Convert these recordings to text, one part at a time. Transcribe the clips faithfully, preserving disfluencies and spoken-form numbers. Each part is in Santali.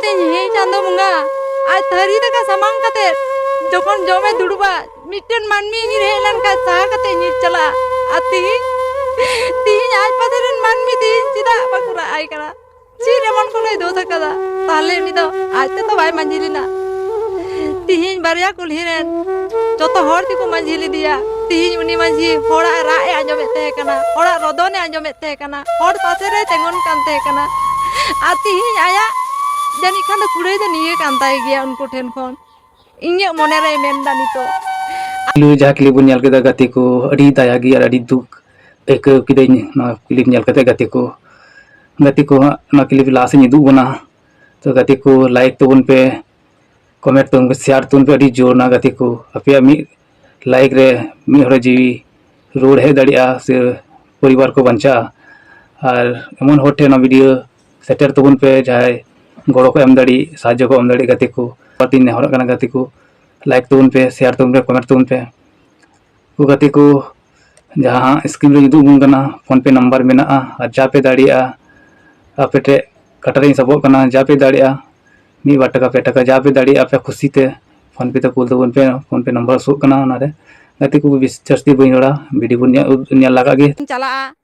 ᱛᱮᱧ, ᱦᱮᱸ ᱪᱟᱸᱫᱚ ᱵᱚᱸᱜᱟ, ᱟᱡ ᱛᱷᱟᱹᱨᱤ ᱫᱟᱠᱟ ᱥᱟᱢᱟᱝ ᱠᱟᱛᱮ ᱡᱚᱠᱷᱚᱱ ᱡᱚᱢᱮ ᱫᱩᱲᱩᱵᱟ, ᱢᱤᱫᱴᱮᱱ ᱢᱟᱹᱱᱢᱤ ᱧᱤᱨ ᱦᱮᱡ ᱞᱮᱱᱠᱷᱟᱱ ᱥᱟᱦᱟ ᱠᱟᱛᱮ ᱧᱤᱨ ᱪᱟᱞᱟᱜᱼᱟ᱾ ᱟᱨ ᱛᱤᱦᱤᱧ, ᱛᱤᱦᱤᱧ ᱟᱡ ᱯᱟᱥᱮ ᱨᱮᱱ ᱢᱟᱹᱱᱢᱤ ᱛᱤᱦᱤᱧ ᱪᱮᱫᱟᱜ ᱵᱟᱠᱚ ᱨᱟᱜ ᱟᱭ ᱠᱟᱱᱟ? ᱪᱮᱫ ᱮᱢᱚᱱ ᱠᱷᱚᱱᱮ ᱫᱳᱥ ᱟᱠᱟᱫᱟ? ᱛᱟᱦᱞᱮ ᱩᱱᱤ ᱫᱚ ᱟᱡ ᱛᱮᱫᱚ ᱵᱟᱭ ᱢᱟᱹᱡᱷᱤ ᱞᱮᱱᱟ᱾ ᱛᱤᱦᱤᱧ ᱵᱟᱨᱭᱟ ᱠᱩᱞᱦᱤ ᱨᱮᱱ ᱡᱚᱛᱚ ᱦᱚᱲ ᱛᱮᱠᱚ ᱢᱟᱹᱡᱷᱤ ᱞᱮᱫᱮᱭᱟ᱾ ᱛᱤᱦᱤᱧ ᱩᱱᱤ ᱢᱟᱹᱡᱷᱤ ᱦᱚᱲᱟᱜ ᱨᱟᱜ ᱮ ᱟᱸᱡᱚᱢᱮᱫ ᱛᱟᱦᱮᱸ ᱠᱟᱱᱟ, ᱦᱚᱲᱟᱜ ᱨᱚᱫᱚᱱ ᱮ ᱟᱸᱡᱚᱢᱮᱫ ᱛᱟᱦᱮᱸ ᱠᱟᱱᱟ, ᱦᱚᱲ ᱯᱟᱥᱮ ᱨᱮᱭ ᱛᱤᱸᱜᱩᱱ ᱠᱟᱱ ᱛᱟᱦᱮᱸ ᱠᱟᱱᱟ᱾ ᱟᱨ ᱛᱤᱦᱤᱧ ᱟᱭᱟᱜ ᱡᱟᱹᱱᱤᱡ ᱠᱷᱟᱱ ᱫᱚ ᱠᱩᱲᱟᱹᱭ ᱫᱚ ᱱᱤᱭᱟᱹ ᱠᱟᱱ ᱛᱟᱭ ᱜᱮᱭᱟ ᱩᱱᱠᱩ ᱴᱷᱮᱱ ᱠᱷᱚᱱ, ᱤᱧᱟᱹᱜ ᱢᱚᱱᱮ ᱨᱮᱭ ᱢᱮᱱᱫᱟ ᱱᱤᱛᱚᱜ᱾ ᱠᱷᱟᱹᱞᱤ ᱡᱟᱦᱟᱸ ᱠᱷᱟᱹᱞᱤ ᱵᱚᱱ ᱧᱮᱞ ᱠᱮᱫᱟ ᱜᱟᱛᱮ ᱠᱚ, ᱟᱹᱰᱤ ᱫᱟᱭᱟ ᱜᱮ ᱟᱨ ᱟᱹᱰᱤ ᱫᱩᱠ ᱟᱹᱭᱠᱟᱹᱣ ᱠᱤᱫᱟᱹᱧ ᱱᱚᱣᱟ ᱠᱞᱤᱯ ᱧᱮᱞ ᱠᱟᱛᱮ᱾ ᱜᱟᱛᱮ ᱠᱚ, ᱜᱟᱛᱮ ᱠᱚ ᱦᱟᱸᱜ ᱱᱚᱣᱟ ᱠᱞᱤᱯ ᱞᱟᱦᱟ ᱥᱮᱫ ᱤᱧ ᱩᱫᱩᱜ ᱵᱚᱱᱟ᱾ ᱛᱚ ᱜᱟᱛᱮ ᱠᱚ, ᱞᱟᱭᱤᱠ ᱛᱟᱵᱚᱱ ᱯᱮ, ᱠᱚᱢᱮᱱᱴ ᱛᱟᱵᱚᱱ ᱯᱮ, ᱥᱮᱭᱟᱨ ᱛᱟᱵᱚᱱ ᱯᱮ᱾ ᱟᱹᱰᱤ ᱡᱳᱨ ᱱᱟ ᱜᱟᱛᱮ ᱠᱚ, ᱟᱯᱮᱭᱟᱜ ᱢᱤᱫ ᱞᱟᱭᱤᱠ ᱨᱮ ᱢᱤᱫ ᱦᱚᱲᱟᱜ ᱡᱤᱣᱤ ᱨᱩᱣᱟᱹᱲ ᱦᱮᱡ ᱫᱟᱲᱮᱭᱟᱜᱼᱟ ᱥᱮ ᱯᱚᱨᱤᱵᱟᱨ ᱠᱚ ᱵᱟᱧᱪᱟᱜᱼᱟ᱾ ᱟᱨ ᱮᱢᱚᱱ ᱦᱚᱲ ᱴᱷᱮᱱ ᱱᱚᱣᱟ ᱵᱷᱤᱰᱤᱭᱳ ᱥᱮᱴᱮᱨ ᱛᱟᱵᱚᱱ ᱯᱮ, ᱡᱟᱦᱟᱸᱭ ᱜᱚᱲᱚ ᱠᱚ ᱮᱢ ᱫᱟᱲᱮᱭᱟᱜ, ᱥᱟᱦᱟᱡᱽᱡᱚ ᱠᱚ ᱮᱢ ᱫᱟᱲᱮᱭᱟᱜ᱾ ᱜᱟᱛᱮ ᱠᱚ, ᱵᱟᱨᱛᱤᱧ ᱱᱮᱦᱚᱨᱚᱜ ᱠᱟᱱᱟ ᱜᱟᱛᱮ ᱠᱚ, ᱞᱟᱭᱤᱠ ᱛᱟᱵᱚᱱ ᱯᱮ, ᱥᱮᱭᱟᱨ ᱛᱟᱵᱚᱱ ᱯᱮ, ᱠᱚᱢᱮᱱᱴ ᱛᱟᱵᱚᱱ ᱯᱮ᱾ ᱠᱚ ᱜᱟᱛᱮ ᱠᱚ, ᱡᱟᱦᱟᱸ ᱥᱠᱨᱤᱱ ᱨᱮ ᱩᱫᱩᱜ ᱟᱵᱚᱱ ᱠᱟᱱᱟ, ᱯᱷᱳᱱ ᱯᱮ ᱱᱟᱢᱵᱟᱨ ᱢᱮᱱᱟᱜᱼᱟ᱾ ᱟᱨ ᱡᱟ ᱯᱮ ᱫᱟᱲᱮᱭᱟᱜᱼᱟ, ᱟᱯᱮ ᱴᱷᱮᱡ ᱠᱟᱴᱟ ᱨᱤᱧ ᱥᱟᱵᱚᱜ ᱠᱟᱱᱟ, ᱡᱟ ᱯᱮ ᱫᱟᱲᱮᱭᱟᱜᱼᱟ, ᱢᱤᱫ ᱵᱟᱨ ᱴᱟᱠᱟ, ᱯᱮ ᱴᱟᱠᱟ, ᱡᱟ ᱯᱮ ᱫᱟᱲᱮᱭᱟᱜᱼᱟ, ᱟᱯᱮ ᱠᱷᱩᱥᱤ ᱛᱮ ᱯᱷᱳᱱ ᱯᱮ ᱛᱮ ᱠᱩᱞ ᱛᱟᱵᱚᱱ ᱯᱮ᱾ ᱯᱷᱳᱱ ᱯᱮ ᱱᱟᱢᱵᱟᱨ ᱥᱳᱜ ᱠᱟᱱᱟ ᱚᱱᱟᱨᱮ᱾ ᱜᱟᱛᱮ ᱠᱚ, ᱵᱮᱥ ᱡᱟᱹᱥᱛᱤ ᱵᱟᱹᱧ ᱨᱚᱲᱟ, ᱵᱷᱤᱰᱤᱭᱳ ᱵᱚᱱ ᱧᱮᱞ, ᱧᱮᱞ ᱞᱟᱜᱟᱜ ᱜᱮ᱾ ᱪᱟᱞᱟᱜᱼᱟ,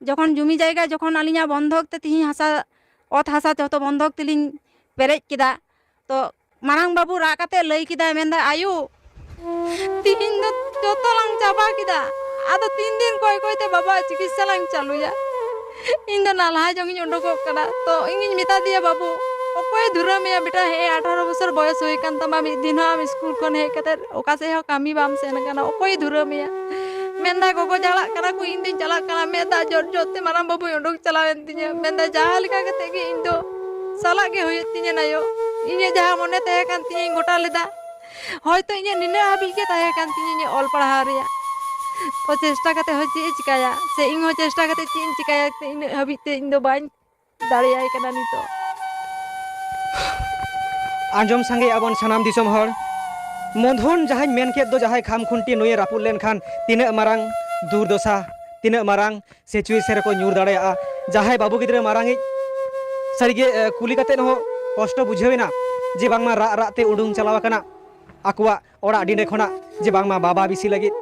ᱡᱚᱠᱷᱚᱱ ᱡᱩᱢᱤ ᱡᱟᱭᱜᱟ, ᱡᱚᱠᱷᱚᱱ ᱟᱹᱞᱤᱧᱟᱜ ᱵᱚᱱᱫᱷᱚᱠ ᱛᱮ ᱛᱤᱦᱤᱧ ᱦᱟᱥᱟ, ᱚᱛ ᱦᱟᱥᱟ ᱡᱚᱛᱚ ᱵᱚᱱᱫᱷᱚᱠ ᱛᱮᱞᱤᱧ ᱯᱮᱨᱮᱡ ᱠᱮᱫᱟ, ᱛᱚ ᱢᱟᱨᱟᱝ ᱵᱟᱹᱵᱩ ᱨᱟᱜ ᱠᱟᱛᱮ ᱞᱟᱹᱭ ᱠᱮᱫᱟᱭ, ᱢᱮᱱᱫᱟᱭ, "ᱟᱭᱳ, ᱛᱤᱦᱤᱧ ᱫᱚ ᱡᱚᱛᱚ ᱞᱟᱝ ᱪᱟᱵᱟ ᱠᱮᱫᱟ, ᱟᱫᱚ ᱛᱤᱱ ᱫᱤᱱ ᱠᱚᱭ ᱠᱚᱭ ᱛᱮ ᱵᱟᱵᱟᱣᱟᱜ ᱪᱤᱠᱤᱛᱥᱟ ᱞᱟᱝ ᱪᱟᱹᱞᱩᱭᱟ?" ᱤᱧ ᱫᱚ ᱱᱟᱞᱦᱟ ᱡᱚᱝ ᱤᱧ ᱩᱰᱩᱠᱚᱜ ᱠᱟᱱᱟ᱾ ᱛᱚ ᱤᱧᱤᱧ ᱢᱮᱛᱟ ᱫᱮᱭᱟ, "ᱵᱟᱹᱵᱩ, ᱚᱠᱚᱭ ᱫᱷᱩᱨᱟᱹᱣ ᱢᱮᱭᱟ ᱵᱮᱴᱟ? ᱦᱮᱸ, ᱟᱴᱷᱟᱨᱚ ᱵᱚᱪᱷᱚᱨ ᱵᱚᱭᱚᱥ ᱦᱩᱭ ᱠᱟᱱ ᱛᱟᱢᱟ, ᱢᱤᱫ ᱫᱤᱱ ᱦᱚᱸ ᱟᱢ ᱥᱠᱩᱞ ᱠᱷᱚᱱ ᱦᱮᱡ ᱠᱟᱛᱮ ᱚᱠᱟ ᱥᱮᱫ ᱦᱚᱸ ᱠᱟᱹᱢᱤ ᱵᱟᱢ ᱥᱮᱱ ᱠᱟᱱᱟ, ᱚᱠᱚᱭ ᱫᱷᱩᱨᱟᱹᱣ ᱢᱮᱭᱟ?" ᱢᱮᱱᱫᱟᱭ, "ᱜᱚᱜᱚ ᱡᱟᱲᱟᱜ ᱠᱟᱱᱟ ᱠᱚ, ᱤᱧ ᱫᱚᱧ ᱪᱟᱞᱟᱜ ᱠᱟᱱᱟ᱾" ᱢᱮᱫ ᱫᱟᱜ ᱡᱚᱨ ᱡᱚᱨ ᱛᱮ ᱢᱟᱨᱟᱝ ᱵᱟᱹᱵᱩᱭ ᱩᱰᱩᱠ ᱪᱟᱞᱟᱣᱮᱱ ᱛᱤᱧᱟᱹ᱾ ᱢᱮᱱᱫᱟᱭ, "ᱡᱟᱦᱟᱸ ᱞᱮᱠᱟ ᱠᱟᱛᱮ ᱜᱮ ᱤᱧ ᱫᱚ ᱪᱟᱞᱟᱜ ᱜᱮ ᱦᱩᱭᱩᱜ ᱛᱤᱧᱟᱹ ᱱᱟᱭᱳ, ᱤᱧᱟᱹᱜ ᱡᱟᱦᱟᱸ ᱢᱚᱱᱮ ᱛᱟᱦᱮᱸ ᱠᱟᱱ ᱛᱤᱧᱟᱹᱧ ᱜᱚᱴᱟ ᱞᱮᱫᱟ, ᱦᱚᱭᱛᱚ ᱤᱧᱟᱹᱜ ᱱᱤᱱᱟᱹᱜ ᱦᱟᱹᱵᱤᱡ ᱜᱮ ᱛᱟᱦᱮᱸ ᱠᱟᱱ ᱛᱤᱧᱟᱹ ᱤᱧᱟᱹᱜ ᱚᱞ ᱯᱟᱲᱦᱟᱣ ᱨᱮᱭᱟᱜ, ᱛᱚ ᱪᱮᱥᱴᱟ ᱠᱟᱛᱮ ᱦᱚᱸ ᱪᱮᱫ ᱮ ᱪᱤᱠᱟᱭᱟ, ᱥᱮ ᱤᱧ ᱦᱚᱸ ᱪᱮᱥᱴᱟ ᱠᱟᱛᱮ ᱪᱮᱫ ᱤᱧ ᱪᱤᱠᱟᱭᱟ, ᱥᱮ ᱤᱱᱟᱹᱜ ᱦᱟᱹᱵᱤᱡ ᱛᱮ ᱤᱧ ᱫᱚ ᱵᱟᱹᱧ ᱫᱟᱲᱮᱭᱟᱭ ᱠᱟᱱᱟ ᱱᱤᱛᱚᱜ᱾ ᱟᱸᱡᱚᱢ ᱥᱟᱸᱜᱮᱭᱟᱜ ᱵᱚᱱ ᱥᱟᱱᱟᱢ ᱫᱤᱥᱚᱢ ᱦᱚᱲ, ᱢᱚᱫᱷᱩᱱ ᱡᱟᱦᱟᱸᱧ ᱢᱮᱱ ᱠᱮᱫ ᱫᱚ, ᱡᱟᱦᱟᱸᱭ ᱠᱷᱟᱢ ᱠᱷᱩᱱᱴᱤ ᱱᱩᱭᱮ ᱨᱟᱹᱯᱩᱫ ᱞᱮᱱᱠᱷᱟᱱ ᱛᱤᱱᱟᱹᱜ ᱢᱟᱨᱟᱝ ᱫᱩᱨᱫᱚᱥᱟ, ᱛᱤᱱᱟᱹᱜ ᱢᱟᱨᱟᱝ ᱥᱤᱪᱩᱭᱮᱥᱚᱱ ᱨᱮᱠᱚ ᱧᱩᱨ ᱫᱟᱲᱮᱭᱟᱜᱼᱟ᱾ ᱡᱟᱦᱟᱸᱭ ᱵᱟᱹᱵᱩ ᱜᱤᱫᱽᱨᱟᱹ ᱢᱟᱨᱟᱝᱤᱡ ᱥᱟᱹᱨᱤᱜᱮ, ᱮ, ᱠᱩᱞᱤ ᱠᱟᱛᱮᱫ ᱦᱚᱸ ᱠᱚᱥᱴᱚ ᱵᱩᱡᱷᱟᱹᱣ ᱮᱱᱟ ᱡᱮ ᱵᱟᱝᱢᱟ ᱨᱟᱜ ᱨᱟᱜ ᱛᱮ ᱩᱰᱩᱝ ᱪᱟᱞᱟᱣ ᱟᱠᱟᱱᱟ ᱟᱠᱚᱣᱟᱜ ᱚᱲᱟᱜ ᱰᱤᱸᱰᱮ ᱠᱷᱚᱱᱟᱜ, ᱡᱮ ᱵᱟᱝᱢᱟ ᱵᱟᱵᱟ ᱵᱤᱥᱤ ᱞᱟᱹᱜᱤᱫ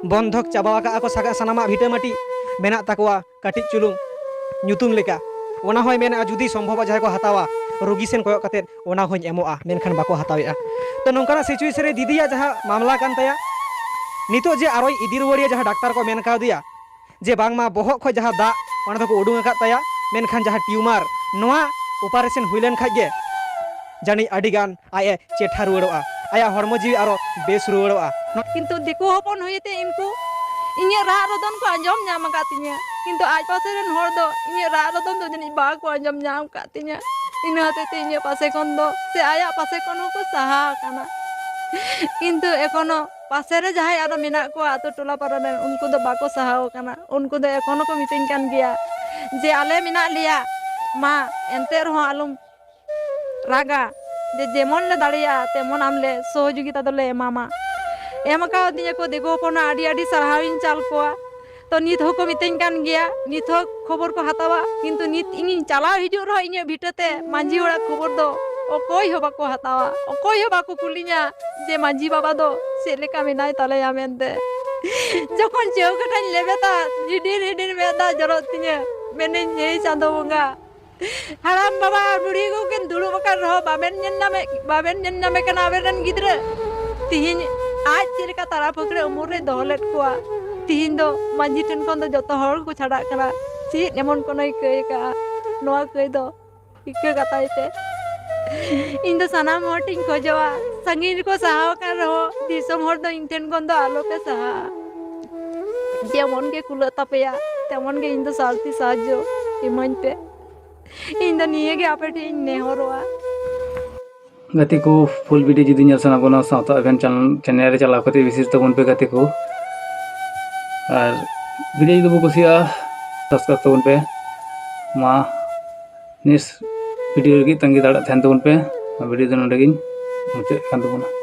ᱵᱚᱱᱫᱷᱚᱠ ᱪᱟᱵᱟ ᱟᱠᱟᱫᱼᱟ ᱠᱚ ᱥᱟᱜᱟ-, ᱥᱟᱱᱟᱢᱟᱜ ᱵᱷᱤᱴᱟᱹ ᱢᱟᱹᱴᱤ ᱢᱮᱱᱟᱜ ᱛᱟᱠᱚᱣᱟ ᱠᱟᱹᱴᱤᱡ ᱪᱩᱞᱩᱝ ᱧᱩᱛᱩᱢ ᱞᱮᱠᱟ᱾ ᱚᱱᱟ ᱦᱚᱸᱭ ᱢᱮᱱᱮᱫᱼᱟ ᱡᱩᱫᱤ ᱥᱚᱢᱵᱷᱚᱵᱚᱜ ᱡᱟᱦᱟᱸᱭ ᱠᱚ ᱦᱟᱛᱟᱣᱟ, ᱨᱩᱜᱤ ᱥᱮᱱ ᱠᱚᱭᱚᱜ ᱠᱟᱛᱮᱫ ᱚᱱᱟ ᱦᱚᱸᱧ ᱮᱢᱚᱜᱼᱟ, ᱢᱮᱱᱠᱷᱟᱱ ᱵᱟᱠᱚ ᱦᱟᱛᱟᱣᱮᱫᱼᱟ᱾ ᱛᱚ ᱱᱚᱝᱠᱟᱱᱟᱜ situation ᱨᱮ ᱫᱤᱫᱤᱭᱟᱜ ᱡᱟᱦᱟᱸ ᱢᱟᱢᱞᱟ ᱠᱟᱱ ᱛᱟᱭᱟ, ᱱᱤᱛᱚᱜ ᱡᱮ ᱟᱨᱚᱭ ᱤᱫᱤ ᱨᱩᱣᱟᱹᱲᱮᱭᱟ ᱡᱟᱦᱟᱸ ᱰᱟᱠᱛᱟᱨ ᱠᱚ ᱢᱮᱱ ᱠᱟᱣᱫᱮᱭᱟ, ᱡᱮ ᱵᱟᱝᱢᱟ ᱵᱚᱦᱚᱜ ᱠᱷᱚᱱ ᱡᱟᱦᱟᱸ ᱫᱟᱜ ᱚᱱᱟ ᱫᱚᱠᱚ ᱩᱰᱩᱝ ᱟᱠᱟᱫ ᱛᱟᱭᱟ, ᱢᱮᱱᱠᱷᱟᱱ ᱡᱟᱦᱟᱸ tumor ᱱᱚᱣᱟ operation ᱦᱩᱭ ᱞᱮᱱ ᱠᱷᱟᱡ ᱜᱮ ᱡᱟᱹᱱᱤᱡ ᱟᱹᱰᱤ ᱜᱟᱱ ᱟᱡ ᱮ ᱪᱮᱴᱷᱟ ᱨᱩᱣᱟᱹᱲᱚᱜᱼᱟ, ᱟᱭᱟᱜ ᱦᱚᱲᱢᱚ ᱡᱤᱣᱤ ᱟᱨᱚ ᱵᱮᱥ ᱨᱩᱣᱟᱹᱲᱚᱜᱼᱟ᱾ ᱠᱤᱱᱛᱩ ᱫᱤᱠᱩ ᱦᱚᱯᱚᱱ ᱦᱩᱭᱛᱮ ᱤᱱᱠᱩ ᱤᱧᱟᱹᱜ ᱨᱟᱜ ᱨᱚᱫᱚᱱ ᱠᱚ ᱟᱸᱡᱚᱢ ᱧᱟᱢ ᱟᱠᱟᱫ ᱛᱤᱧᱟᱹ, ᱠᱤᱱᱛᱩ ᱟᱡ ᱯᱟᱥᱮ ᱨᱮᱱ ᱦᱚᱲ ᱫᱚ ᱤᱧᱟᱹᱜ ᱨᱟᱜ ᱨᱚᱫᱚᱱ ᱫᱚ ᱡᱟᱹᱱᱤᱡ ᱵᱟᱠᱚ ᱟᱸᱡᱚᱢ ᱧᱟᱢ ᱟᱠᱟᱫ ᱛᱤᱧᱟᱹ᱾ ᱤᱱᱟᱹ ᱦᱚᱛᱮᱡ ᱛᱮ ᱤᱧᱟᱹᱜ ᱯᱟᱥᱮ ᱠᱷᱚᱱ ᱫᱚ ᱥᱮ ᱟᱭᱟᱜ ᱯᱟᱥᱮ ᱠᱷᱚᱱ ᱦᱚᱸᱠᱚ ᱥᱟᱦᱟ ᱟᱠᱟᱱᱟ᱾ ᱠᱤᱱᱛᱩ ᱮᱠᱷᱚᱱᱳ ᱯᱟᱥᱮ ᱨᱮ ᱡᱟᱦᱟᱸᱭ ᱟᱨᱚ ᱢᱮᱱᱟᱜ ᱠᱚᱣᱟ ᱟᱛᱳ ᱴᱚᱞᱟ ᱯᱟᱲᱟ ᱨᱮᱱ, ᱩᱱᱠᱩ ᱫᱚ ᱵᱟᱠᱚ ᱥᱟᱦᱟᱣ ᱟᱠᱟᱱᱟ᱾ ᱩᱱᱠᱩ ᱫᱚ ᱮᱠᱷᱚᱱᱳ ᱠᱚ ᱢᱤᱛᱟᱹᱧ ᱠᱟᱱ ᱜᱮᱭᱟ ᱡᱮ, "ᱟᱞᱮ ᱢᱮᱱᱟᱜ ᱞᱮᱭᱟ ᱢᱟ, ᱮᱱᱛᱮ ᱨᱮᱦᱚᱸ ᱟᱞᱚᱢ ᱨᱟᱜᱟ, ᱡᱮ ᱡᱮᱢᱚᱱ ᱞᱮ ᱫᱟᱲᱮᱭᱟᱜᱼᱟ ᱛᱮᱢᱚᱱ ᱟᱢ ᱞᱮ ᱥᱚᱦᱚᱡᱳᱜᱤᱛᱟ ᱫᱚᱞᱮ ᱮᱢᱟᱢᱟ᱾" ᱮᱢ ᱟᱠᱟᱣᱫᱤᱧᱟ ᱠᱚ ᱫᱤᱠᱩ ᱦᱚᱯᱚᱱᱟᱜ ᱟᱹᱰᱤ ᱟᱹᱰᱤ ᱥᱟᱨᱦᱟᱣᱤᱧ ᱪᱟᱞ ᱠᱚᱣᱟ᱾ ᱛᱚ ᱱᱤᱛ ᱦᱚᱸᱠᱚ ᱢᱤᱛᱟᱹᱧ ᱠᱟᱱ ᱜᱮᱭᱟ, ᱱᱤᱛ ᱦᱚᱸ ᱠᱷᱚᱵᱚᱨ ᱠᱚ ᱦᱟᱛᱟᱣᱟ, ᱠᱤᱱᱛᱩ ᱱᱤᱛ ᱤᱧᱤᱧ ᱪᱟᱞᱟᱣ ᱦᱤᱡᱩᱜ ᱨᱮᱦᱚᱸ ᱤᱧᱟᱹᱜ ᱵᱷᱤᱴᱟᱹᱛᱮ ᱢᱟᱹᱡᱷᱤ ᱚᱲᱟᱜ ᱠᱷᱚᱵᱚᱨ ᱫᱚ ᱚᱠᱚᱭ ᱦᱚᱸ ᱵᱟᱠᱚ ᱦᱟᱛᱟᱣᱟ, ᱚᱠᱚᱭ ᱦᱚᱸ ᱵᱟᱠᱚ ᱠᱩᱞᱤᱧᱟ ᱡᱮ ᱢᱟᱹᱡᱷᱤ ᱵᱟᱵᱟ ᱫᱚ ᱪᱮᱫ ᱞᱮᱠᱟ ᱢᱮᱱᱟᱭ ᱛᱟᱞᱮᱭᱟ ᱢᱮᱱᱛᱮ᱾ ᱡᱚᱠᱷᱚᱱ ᱪᱮᱣ ᱠᱟᱴᱟᱧ ᱞᱮᱵᱮᱫᱟ, ᱦᱤᱰᱤᱨ ᱦᱤᱰᱤᱨ ᱢᱮᱫ ᱫᱟᱜ ᱡᱚᱨᱚᱜ ᱛᱤᱧᱟᱹ, ᱢᱮᱱᱟᱹᱧ, ᱦᱮᱭ ᱪᱟᱸᱫᱳ ᱵᱚᱸᱜᱟ, ᱦᱟᱲᱟᱢ ᱵᱟᱵᱟ ᱟᱨ ᱵᱩᱲᱦᱤ ᱠᱚᱠᱤᱱ ᱫᱩᱲᱩᱵ ᱟᱠᱟᱱ ᱨᱮᱦᱚᱸ ᱵᱟᱵᱮᱱ ᱧᱮᱞ ᱧᱟᱢᱮ, ᱵᱟᱵᱮᱱ ᱧᱮᱞ ᱧᱟᱢᱮ ᱠᱟᱱᱟ ᱟᱵᱮᱱ ᱨᱮᱱ ᱜᱤᱫᱽᱨᱟᱹ᱾ ᱛᱤᱦᱤᱧ ᱟᱡ ᱪᱮᱫ ᱞᱮᱠᱟ ᱛᱟᱲᱟ ᱯᱷᱟᱹᱠᱲᱟᱹ ᱩᱢᱩᱞ ᱨᱮᱭ ᱫᱚᱦᱚ ᱞᱮᱫ ᱠᱚᱣᱟ, ᱛᱤᱦᱤᱧ ᱫᱚ ᱢᱟᱹᱡᱷᱤ ᱴᱷᱮᱱ ᱠᱷᱚᱱ ᱫᱚ ᱡᱚᱛᱚ ᱦᱚᱲ ᱠᱚ ᱪᱷᱟᱰᱟᱜ ᱠᱟᱱᱟ᱾ ᱪᱮᱫ ᱮᱢᱚᱱ ᱠᱳᱱᱳᱭ ᱠᱟᱹᱭ ᱟᱠᱟᱫᱼᱟ ᱱᱚᱣᱟ ᱠᱟᱹᱭ ᱫᱚ? ᱤᱠᱟᱹ ᱠᱟᱛᱟᱭ ᱛᱮ ᱤᱧ ᱫᱚ ᱥᱟᱱᱟᱢ ᱦᱚᱲ ᱴᱷᱮᱱ ᱤᱧ ᱠᱷᱚᱡᱚᱜᱼᱟ, ᱥᱟᱺᱜᱤᱧ ᱨᱮᱠᱚ ᱥᱟᱦᱟᱣ ᱟᱠᱟᱱ ᱨᱮᱦᱚᱸ ᱫᱤᱥᱚᱢ ᱦᱚᱲ ᱫᱚ ᱤᱧ ᱴᱷᱮᱱ ᱠᱷᱚᱱ ᱫᱚ ᱟᱞᱚ ᱯᱮ ᱥᱟᱦᱟᱜᱼᱟ᱾ ᱡᱮᱢᱚᱱ ᱜᱮ ᱠᱩᱞᱟᱹᱜ ᱛᱟᱯᱮᱭᱟ ᱛᱮᱢᱚᱱ ᱜᱮ ᱤᱧ ᱫᱚ ᱥᱟᱨᱛᱷᱤ ᱥᱟᱦᱟᱡᱽᱡᱚ ᱤᱢᱟᱹᱧ ᱯᱮ᱾ ᱤᱧ ᱫᱚ ᱱᱤᱭᱟᱹ ᱜᱮ ᱟᱯᱮ ᱴᱷᱮᱱ ᱤᱧ ᱱᱮᱦᱚᱨᱚᱜᱼᱟ᱾ ᱜᱟᱛᱮ ᱠᱚ, full video ᱡᱩᱫᱤ ᱧᱮᱞ ᱥᱟᱱᱟ ᱵᱚᱱᱟ, ᱥᱟᱶᱛᱟ event channel, channel ᱨᱮ ᱪᱟᱞᱟᱣ ᱠᱟᱛᱮ visit ᱛᱟᱵᱚᱱ ᱯᱮ ᱜᱟᱛᱮ ᱠᱚ᱾ ᱟᱨ video ᱡᱩᱫᱤ ᱵᱚ ᱠᱩᱥᱤᱭᱟᱜᱼᱟ, subscribe ᱛᱟᱵᱚᱱ ᱯᱮ᱾ ᱢᱟ next video ᱞᱟᱹᱜᱤᱫ ᱛᱟᱺᱜᱤ ᱛᱟᱲᱟᱜ ᱛᱟᱦᱮᱱ ᱛᱟᱵᱚᱱ ᱯᱮ᱾ ᱟᱨ video ᱫᱚ ᱱᱚᱰᱮ ᱜᱤᱧ ᱢᱩᱪᱟᱹᱫ ᱠᱟᱱ ᱛᱟᱵᱚᱱᱟ᱾